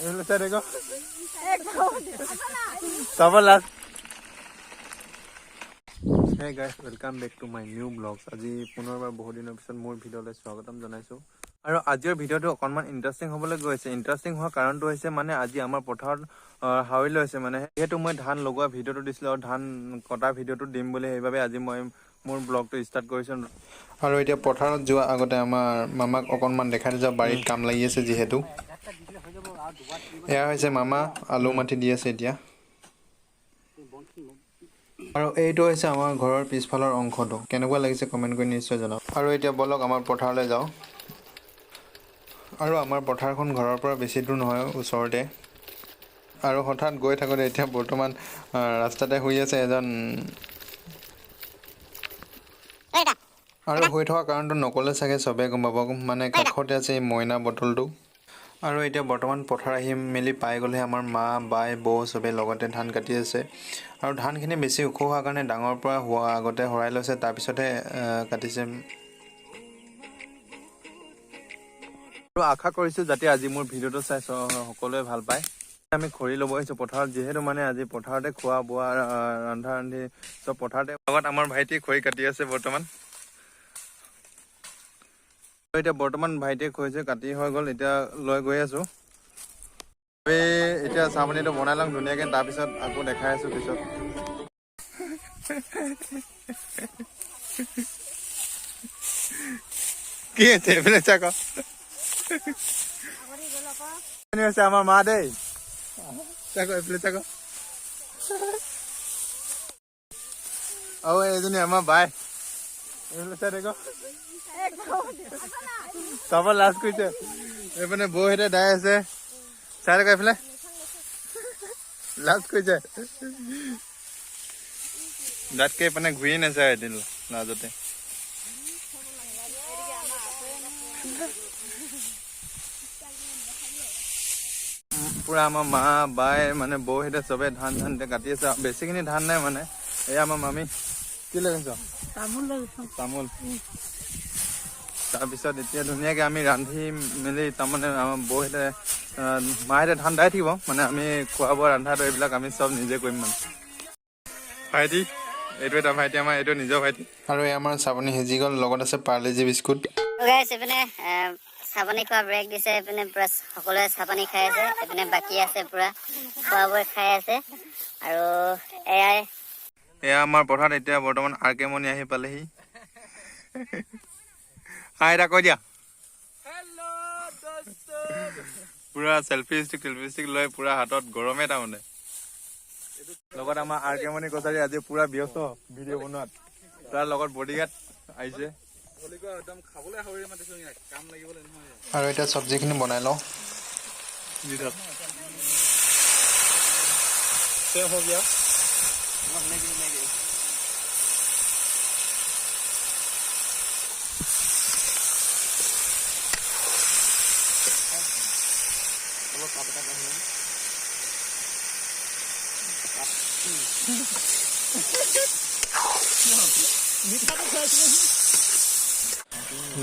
এইফালে চাই দেখো, চাব লাজ। Hey guys, welcome back to my new vlogs. আজি পুনৰবাৰ বহুত দিনৰ পিছত মোৰ ভিডিঅ'লৈ স্বাগতম জনাইছোঁ। আৰু আজিৰ ভিডিঅ'টো অকণমান ইণ্টাৰেষ্টিং হ'বলৈ গৈ আছে। ইণ্টাৰেষ্টিং হোৱাৰ কাৰণটো হৈছে মানে আজি আমাৰ পথাৰত হাউৰি লৈছে। মানে যিহেতু মই ধান লগোৱা ভিডিঅ'টো দিছিলোঁ আৰু ধান কটা ভিডিঅ'টো দিম বুলি, সেইবাবে আজি মই মোৰ ব্লগটো ষ্টাৰ্ট কৰিছোঁ। আৰু এতিয়া পথাৰত যোৱাৰ আগতে আমাৰ মামাক অকণমান দেখাই দিছোঁ, বাৰীত কাম লাগি আছে যিহেতু। এয়া হৈছে মামা, আলু মাটি দি আছে এতিয়া। আৰু এইটো হৈছে আমাৰ ঘৰৰ পিছফালৰ অংশটো। কেনেকুৱা লাগিছে কমেণ্ট কৰি নিশ্চয় জনাব। আৰু এতিয়া ব'লক আমাৰ পথাৰলৈ যাওঁ। আৰু আমাৰ পথাৰখন ঘৰৰ পৰা বেছি দূৰ নহয়, ওচৰতে। আৰু হঠাৎ গৈ থাকোঁতে এতিয়া বৰ্তমান ৰাস্তাতে শুই আছে এজন। আৰু শুই থকা কাৰণটো নক'লে চাগে চবেই গম পাব, মানে কাষতে আছে এই মইনা বটলটো। আৰু এতিয়া বৰ্তমান পথাৰ আহি মেলি পাই গ'লহে। আমাৰ মা, বাই, বৌ চবেই লগতে ধান কাটি আছে। আৰু ধানখিনি বেছি ওখ হোৱাৰ কাৰণে ডাঙৰ পৰা হোৱা আগতে সৰাই লৈছে, তাৰপিছতহে কাটিছে। আৰু আশা কৰিছোঁ যাতে আজি মোৰ ভিডিঅ'টো চাই সকলোৱে ভাল পায়। আমি খৰি ল'ব আহিছোঁ পথাৰত, যিহেতু মানে আজি পথাৰতে খোৱা বোৱা, ৰন্ধা ৰান্ধি চব পথাৰতে। লগত আমাৰ ভাইটি খৰি কাটি আছে বৰ্তমান। এতিয়া বৰ্তমান ভাইটিয়ে খৰিছে, কাটি হৈ গ'ল, এতিয়া লৈ গৈ আছোঁ। আমি এতিয়া চাহ পানীটো বনাই লওঁ ধুনীয়াকৈ, তাৰপিছত আকৌ দেখাই আছোঁ পিছত। কি হৈছে এইফালে চাক, হৈছে আমাৰ মা দেই, চাক এইফালে চাক। আৰু এইজনী আমাৰ বাই, এইফালে চাই দেখো, চাব লাজ কৰিছে। এইপিনে বৌহঁতে দাই আছে, চাই থাক এইফালে, লাজ কৰিছে। দাঁতকে এইপিনে ঘূৰিয়ে নাচায় এদিন লাজতে। পুৰা আমাৰ মা, বাই, মানে বৌহঁতে চবে ধান ধান এতিয়া কাটি আছে। বেছিখিনি ধান নাই মানে। এয়া আমাৰ মামী, কি লৈ গৈছ? তামোল। তাৰপিছত এতিয়া ধুনীয়াকে আমি ৰান্ধি মেলি, তাৰমানে আমাৰ বৌহঁতে, মাহঁতে ধান দাই থাকিব, মানে আমি খোৱা বোৱা ৰন্ধাটো এইবিলাক আমি চব নিজে কৰিম। মানে ভাইটি, এইটো এটা ভাইটি আমাৰ, এইটো নিজৰ ভাইটি। আৰু এই আমাৰ চাটনি সিজি গ'ল, লগত আছে পাৰ্লেজি বিস্কুট। গাইছ, এইপিনে চাহপানী খোৱা ব্ৰেক দিছে। এইপিনে পুৰা সকলোৱে চাহপানী খাই আছে, এইপিনে বাকী আছে পুৰা খোৱা বোৱা খাই আছে। আৰু এয়াই এয়া আমাৰ পথাৰত এতিয়া বৰ্তমান আৰ কে মণি আহি পালেহি। হাই এটা কৈ দিয়া। পুৰা চেলফি ষ্টিক টেলফি ষ্টিক লৈ পুৰা হাতত গৰমে তাৰমানে। লগত আমাৰ আৰ কে মণি কছাৰী আজি পুৰা ব্যস্ত ভিডিঅ' বনোৱাত, তাৰ লগত বডিগাৰ্ড আহিছে। আৰু এতিয়া চব্জিখিনি বনাই লওঁ।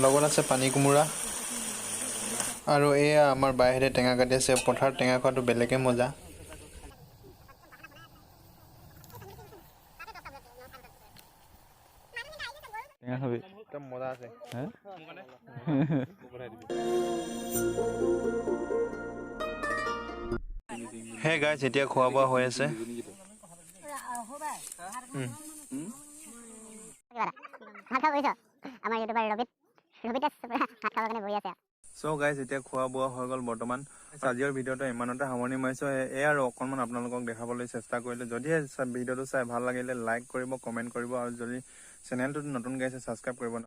লগত আছে পানী কোমোৰা। আৰু এয়া আমাৰ বাইহঁতে টেঙা কাটি আছে। পথাৰত টেঙা খোৱাটো বেলেগে মজা। টেঙা খাবি? একদম মজা আছে। হে গাইছ, এতিয়া খোৱা বোৱা হৈ আছে। ভাত খাব গৈছ? আমাৰ ইউটিউবাৰ ৰবিত, ৰবিত পুৰা ভাত খাবৰ কাৰণে বহি আছে। চ' গাইজ, এতিয়া খোৱা বোৱা হৈ গ'ল বৰ্তমান। আজিৰ ভিডিঅ'টো ইমানতে সামৰণি মাৰিছোঁ। এয়া আৰু অকণমান আপোনালোকক দেখাবলৈ চেষ্টা কৰিলোঁ। যদিহে ভিডিঅ'টো চাই ভাল লাগিলে লাইক কৰিব, কমেণ্ট কৰিব, আৰু যদি চেনেলটোত নতুনকৈ আহিছে ছাবস্ক্ৰাইব কৰিব।